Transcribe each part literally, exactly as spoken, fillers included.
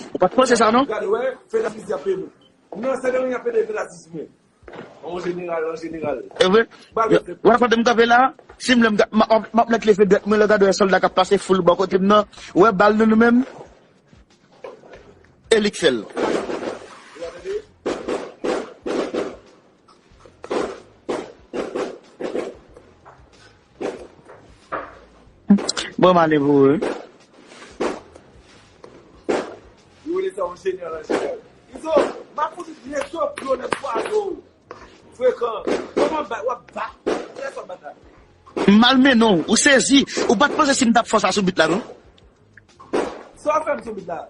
Ou pa t panse sa, non? Gade, wè, fedasizm ap pede. Non, se de yon ap pede fedasizm. An jeneral, an jeneral. E vre? Wè, kote m kanpe la, si m lè m ga- m ap- m ap nèk leve dwèt mwen, lè gade wè sòlda k ap pase foul bò kote m nan. Wè bal nou, nou menm. E li k fè l. Bon, m ale pou ou, wi. Yo rele sa yon jeneral an jeneral. Izo, m ap fout nèg yo plo nèg swazo. Frekan. Kòman w ap bat? Kiyès w ap bat la? M malmennen w, ou sezi. Ou pa t panse si m t ap fè w sa sou bit la, non? Sa w ap fè m sou bit la?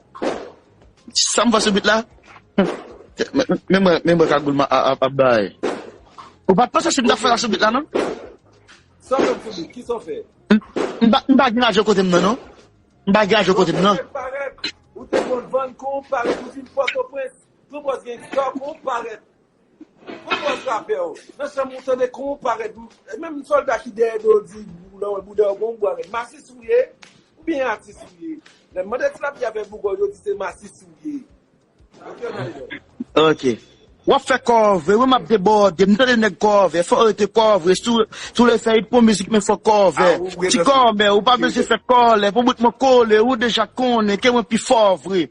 Sa m fè sou bit la? Men, men, men mwen, men mwen kagoul m ap, ap, ap bay. Ou pa t panse si m t ap fè sa sou bit la, non? Sa w ap fè m sou bit? Kisa w fè? M, m pa, m pa gen lajan kote m nan, non. M pa gen lajan kote m nan. Ou te konn vann kon parèt, ou vin Pòtoprens. Pran pòz gangsta kon parèt. Pran pòz rapè w. Nan chanm ou tande kon parèt. Menm sòlda ki dèyè do di bouda w gon bwa rèd. Masis ou ye? Oubyen atis ou ye? Lè m mande tilapli avèk bougò, yo di se masis ou ye. Ok, w ap fè kòve, wi, m ap debòde, m tande nèg kòve, fò rete kòve, sou, sou le fè it pou mizik, men fò kòve. Ti kòmè, ou pa bezwen fè kòlè, pou bout mwen kole, ou deja konnen, ke mwen pi fò vre.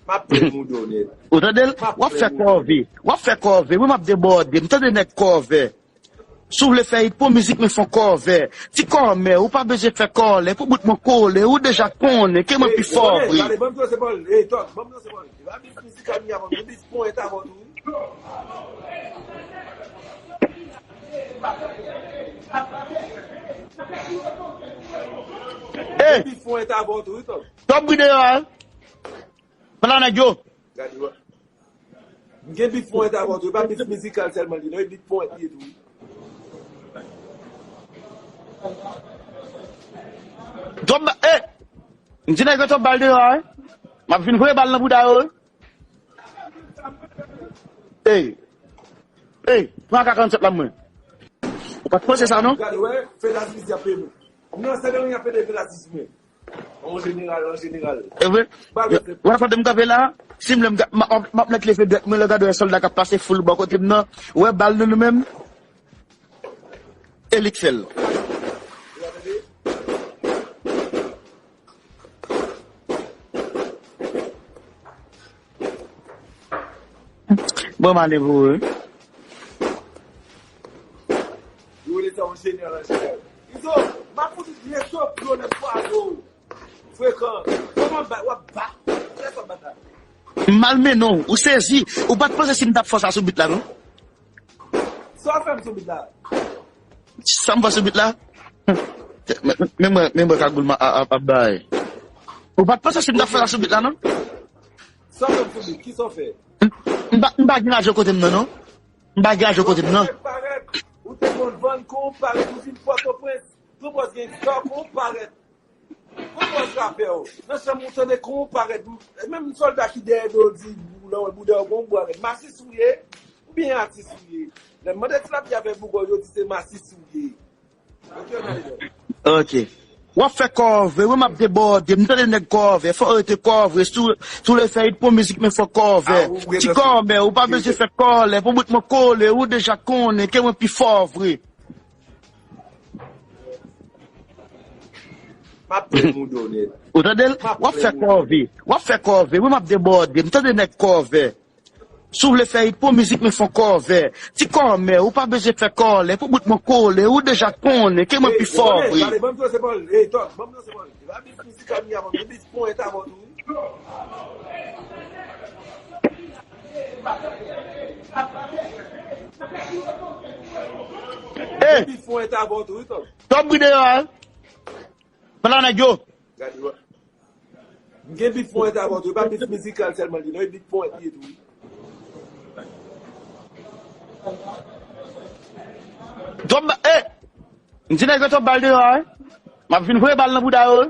M ap plen mouda w nèt. Ou tande l? W ap fè kòve, w ap fè kòve, wi, m ap debòde, m tande nèg kòve. Si w vle fè it pou mizik, men fè kòve. Ti kòmè, ou pa bezwen fè kòlè, pou bout mwen kole, ou deja konnen, ke mwen pi fò vre. Gade, ban m danse bòl, ey, Tòg, ban m danse bòl. E pa bif mizikal m ye avè w, men bif ponyèt avè w tou, wi. Ey! Bif ponyèt avè w tou, wi, Tòg. Tòg bri deyò a, wi. Pran nèg yo. Gade, wè. M gen bif ponyèt avè w tou. E pa bif mizikal sèlman li, non, e bif ponyèt li ye tou. Dwòp ba, eh! M di nèg yo dwòp bal deyò a, wi. M ap vin voye bal nan bouda yo, wi. Ey! Ey! Pran A K karannsenk la mwen. Ou pa t panse sa, non? Gade, wè, fedasizm ap pede. Non, se de yon ap pede fedasizm. An jeneral, an jeneral. E vre? Wè, kote m kanpe la, si m lè m ga- m ap, m ap nèk leve dwèt mwen, lè gade wè sòlda k ap pase foul bò kote m nan. Wè bal nou, nou menm. E li k fè l. Bon, m ale pou ou, wi. Yo rele sa yon jeneral an jeneral. Izo, m ap fout nèg yo plo nèg swazo. Frekan. Kòman w ap bat? Kiyès w ap bat la? M malmennen w, ou sezi. Ou pa t panse si m t ap fè w sa sou bit la, non? Sa w ap fè m sou bit la? Sa m fè sou bit la? Men, men mwen, men mwen kagoul m ap, ap, ap bay. Ou pa t panse si m t ap fè sa sou bit la, non? Sa w fè m sou bit? Kisa w fè? M, m pa, m pa gen lajan kote m nan, non. M pa gen lajan kote m nan. Ou te konn vann kon parèt, ou vin Pòtoprens. Pran pòz gangsta kon parèt. Pran pòz rapè w. Nan chanm ou tande kon parèt. Menm sòlda ki dèyè do di bouda w gon bwa rèd. Masis ou ye? Oubyen atis ou ye? Lè m mande tilapli avèk bougò, yo di se masis ou ye. Ok, w ap fè kòve, wi, m ap debòde, m tande nèg kòve, fò rete kòve, sou, sou le fè it pou mizik, men fò kòve. Ti kòmè, ou pa bezwen fè kòlè, pou bout mwen kole, ou deja konnen, ke mwen pi fò vre. M ap plen mouda w nèt. Ou tande l? W ap fè kòve, w ap fè kòve, wi, m ap debòde, m tande nèg kòve. Si w vle fè it pou mizik, men fè w kòve. Ti kòmè, ou pa bezwen fè kòlè, pou bout mwen kole, ou deja konnen, ke mwen pi fò vre. Gade, ban m danse bòl, ey, Tòg, ban m danse bòl. E pa bif mizikal m ye avè w, men bif ponyèt avè w tou, wi. Ey! Bif ponyèt avè w tou, wi, Tòg. Tòg bri deyò a, wi. Pran nèg yo. Gade, wè. M gen bif ponyèt avè w tou. E pa bif mizikal sèlman li, non, e bif ponyèt li ye tou, wi. Dwòp ba, eh! M di nèg yo dwòp bal deyò a, wi. M ap vin voye bal nan bouda yo, wi.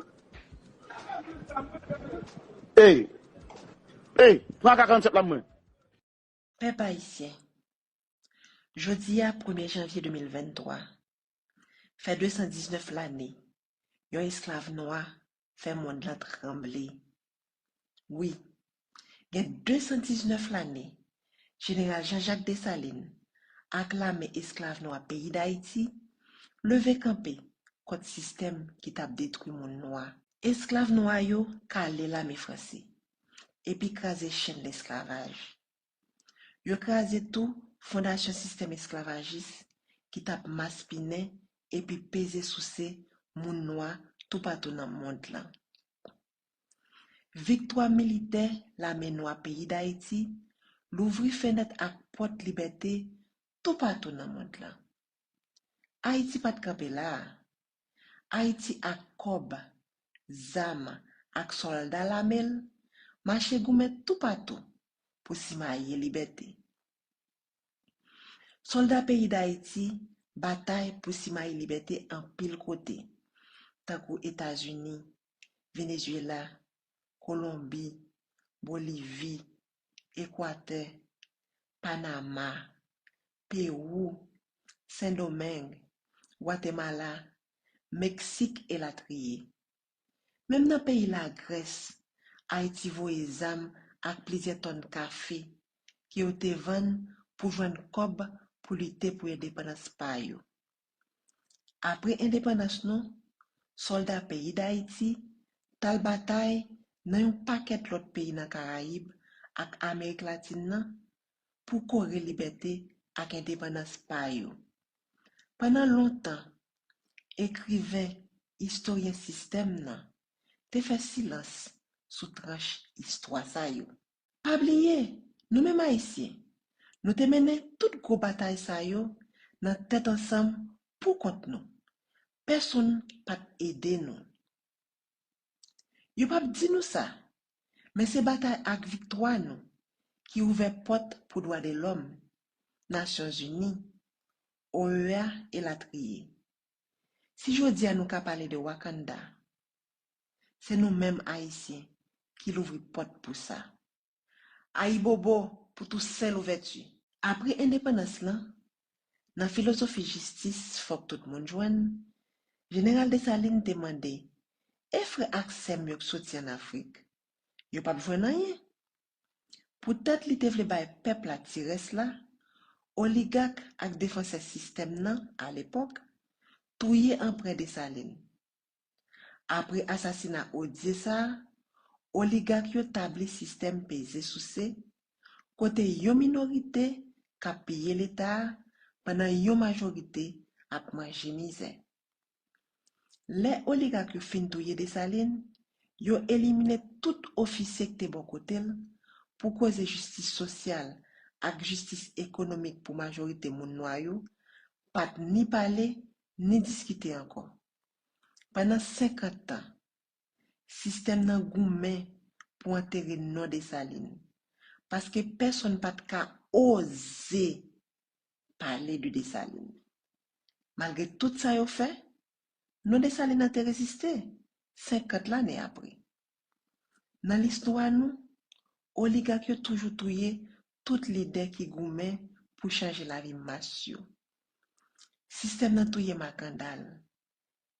Ey! Ey! Pran A K karannsenk la mwen. Pèp ayisyen, jodi a premye janvye de mil venntwa, fè de san diznèf lane yon esklav nwa fè mond lan tranble. Wi, gen de san diznèf lane, Jeneral Jean Jacques Dessalines ak lame esklav nwa peyi Dayiti leve kanpe kont sistèm ki t ap detwi moun nwa. Esklav nwa yo kale lame franse epi kraze chenn lesklavaj. Yo kraze tou fondasyon sistèm esklavajis ki t ap maspinen epi peze souse moun nwa toupatou nan mond lan. Viktwa militè lame nwa peyi Dayiti louvri fenèt ak pòt libète toupatou nan mond lan. Ayiti pa t kanpe la a. Ayiti ak kòb, zam ak sòlda lame l mache goumen toupatou pou simaye libète. Sòlda peyi Dayiti batay pou simaye libète anpil kote, tankou Etazini, Venezuela, Kolonbi, Bolivi, Ekwatè, Panama, Pewou, Sendomeng, Gwatemala, Meksik elatriye. Menm nan peyi Lagrès, Ayiti voye zam ak plizyè tòn kafe ke yo te vann pou jwenn kòb pou lite pou endepandans pa yo. Apre endepandans nou, sòlda peyi Dayiti t al batay nan yon pakèt lòt peyi nan Karayib ak Amerik Latin nan pou kore libète ak endepandans pa yo. Pandan lontan, ekriven, istoryen sistèm nan te fè silans sou tranch istwa sa yo. Pa bliye, nou menm Ayisyen, nou te mennen tout gwo batay sa yo nan tèt ansanm poukont nou. Pèsonn pa t ede nou. Yo p ap di nou sa, men se batay ak viktwa nou ki ouvè pòt pou dwa de lòm, Nasyonzini, O E A elatriye. Si jodi a nou ka pale de Wakanda, se nou menm Ayisyen ki louvri pòt pou sa. Ayibobo pou Tousen Louvèti! Apre endepandans lan, nan filozofi jistis fòk tout moun jwenn, Jeneral Desalin te mande, e frè ak sè m yo k soti ann Afrik, yo p ap jwenn anyen? Poutèt li te vle bay pèp la ti rès la, oligak ak defansè sistèm nan, alepòk, touye Anprè Desalin. Apre asasina odye sa a, oligak yo tabli sistèm peze souse, kote yon minorite k ap piye Leta a pandan yon majorite ap manje mizè. Lè oligak yo fin touye Desalin, yo elimine tout ofisye k te bò kote l pou koze jistis sosyal ak jistis ekonomik pou majorite moun nwa yo pa t ni pale ni diskite ankò. Pandan senkant tan, sistèm nan goumen pou antere non Desalin, paske pèsonn pa t ka oze pale de Desalin. Malgre tout sa yo fè, non Desalin nan te reziste senkant lane apre. Nan listwa nou, oligak yo toujou touye tout lidè ki goumen pou chanje lavi mas yo. Sistèm nan touye Makandal,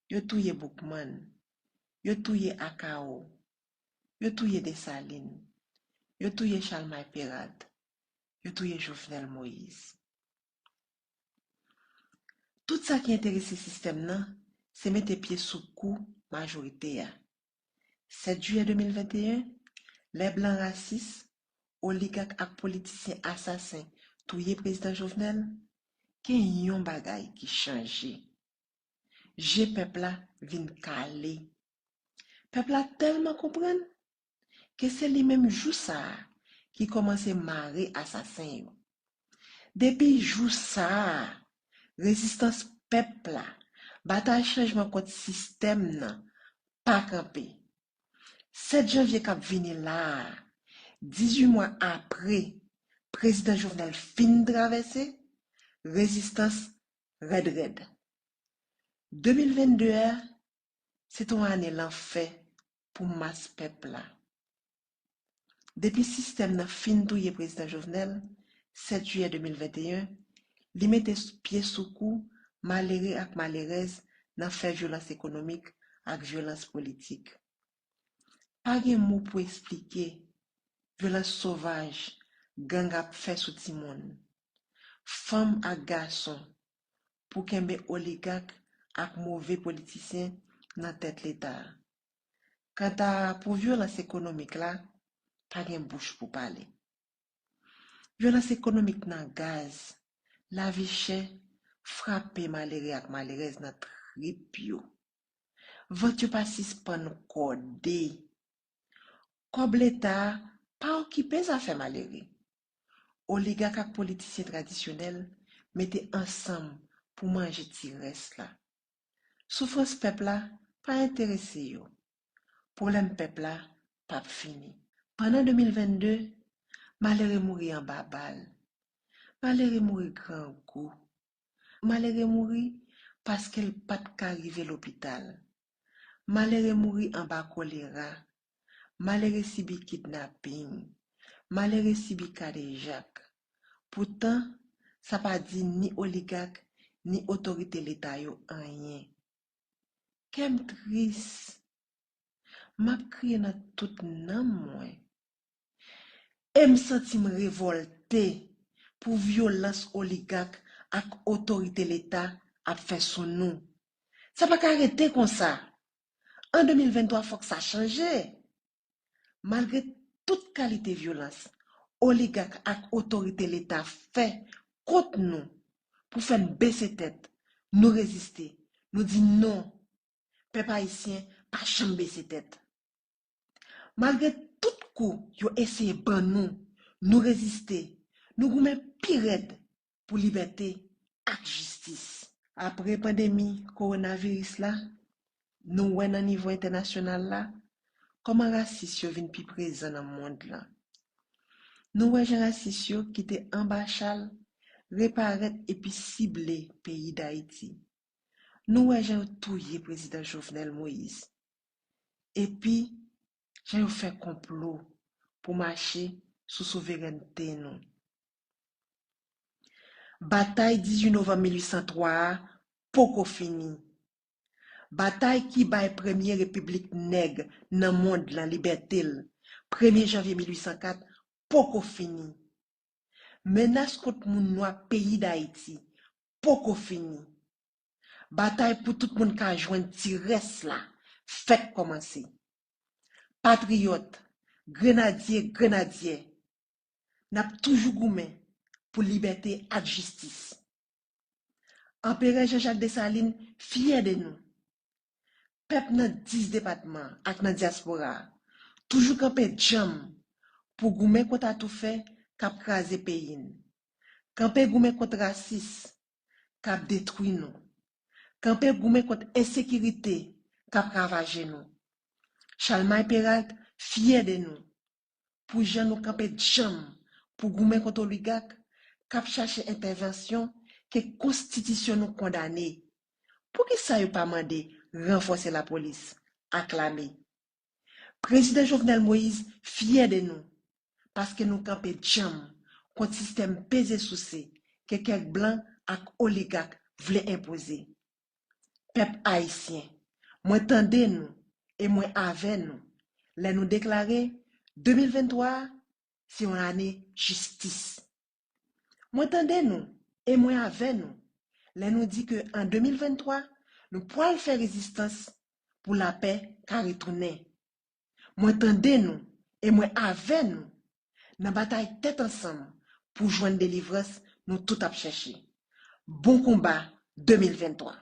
yo touye Boukmann, yo touye Akao, yo touye Desalin, yo touye Chalmay Perat, yo touye Jovenel Moïse. Tout sa ki enterese sistèm nan, se mete pye sou kou majorite a. Sèt jiyè de mil venteyen, lè blan rasis, oligak ak politisyen asasen touye Prezidan Jovenel, gen yon bagay ki chanje. Je pèp la vin kale. Pèp la tèlman konprann ke se li menm jou sa a ki kòmanse mare asasen yo. Depi jou sa a, rezistans pèp la, batay chanjman kont sistèm nan, pa kanpe. Sèt janvye k ap vini la a, dizuit mwa apre Prezidan Jovenel fin travèse, rezistans rèd rèd. De mil vennde a, se t on ane lanfè pou mas pèp la. Depi sistèm nan fin touye Prezidan Jovenel, sèt jiyè de mil venteyen, li mete pye sou kou malere ak malerèz nan fè vyolans ekonomik ak vyolans politik. Pa gen mo pou esplike vyolans sovaj gang ap fè sou timoun, fanm ak gason pou kenbe oligak ak move politisyen nan tèt Leta a. Kanta pou vyolans ekonomik la, pa gen bouch pou pale. Vyolans ekonomik nan gaz, lavi chè, frape malere ak malerèz nan trip yo. Vant yo pa sispann kòde. Kòb Leta a pa okipe zafè malere. Oligak ak politisyen tradisyonèl mete ansanm pou manje ti rès la. Soufrans pèp la pa enterese yo. Pwoblèm pèp la p ap fini. Pandan de mil vennde, malere mouri anba bal. Malere mouri grangou. Malere mouri paske l pa t ka rive lopital. Malere mouri anba kolera. Malere sibi kidnaping. Malere sibi kadejak. Poutan, sa pa di ni oligak, ni otorite Leta yo anyen. Kè m tris. M ap kriye nan tout nanm mwen. E m santi m revòlte pou vyolans oligak ak otorite Leta ap fè sou nou. Sa pa ka rete konsa. An de mil venntwa, fòk sa chanje. Malgre tout kalite vyolans oligak ak otorite Leta fè kont nou pou fè n bese tèt, nou reziste, nou di non. Pèp ayisyen pa janm bese tèt. Malgre tout kou yo eseye ban nou, nou reziste, nou goumen pi rèd pou libète ak jistis. Apre pandemi kowonaviris la, nou wè nan nivo entènasyonal la, kòman rasis yo vin pi prezan nan mond lan. Nou wè jan rasis yo ki te anba chal reparèt epi sible peyi Dayiti. Nou wè jan yo touye Prezidan Jovenel Moïse. Epi, jan yo fè konplo pou mache sou souverènte nou. Batay dizuit novanm mil uit san twa a poko fini. Batay ki bay premye repiblik nèg nan mond lan libète l, premye janvye mil uit san kat, poko fini. Menas kont moun nwa peyi Dayiti poko fini. Batay pou tout moun ka jwenn ti rès la fèk kòmanse. Patriyòt, grenadye, grenadyè, n ap toujou goumen pou libète ak jistis. Anperè Jean Jacques Dessalines fyè de nou. Pèp nan dis depatman ak nan dyaspora a toujou kanpe djanm pou goumen kont atoufè k ap kraze peyi n. Kanpe goumen kont rasis k ap detwi nou. Kanpe goumen kont ensekirite k ap ravaje nou. Chalmay Peralt fyè de nou pou jan nou kanpe djanm pou goumen kont oligak k ap chache entèvansyon ke konstitisyon nou kondane. Poukisa yo pa mande ranfòse lapolis ak lame? Prezidan Jovenel Moïse fyè de nou paske nou kanpe djanm kont sistèm peze souse ke kèk blan ak oligak vle enpoze. Pèp ayisyen, mwen tande nou e mwen avè nou lè nou deklare de mil venntwa a se yon lane jistis. Mwen tande nou e mwen avè nou lè nou di ke an de mil venntwa, nou pwal fè rezistans pou lapè ka retounen. Mwen tande nou e mwen avè nou nan batay tèt ansanm pou jwenn delivrans nou tout ap chèche. Bon konba de mil venntwa!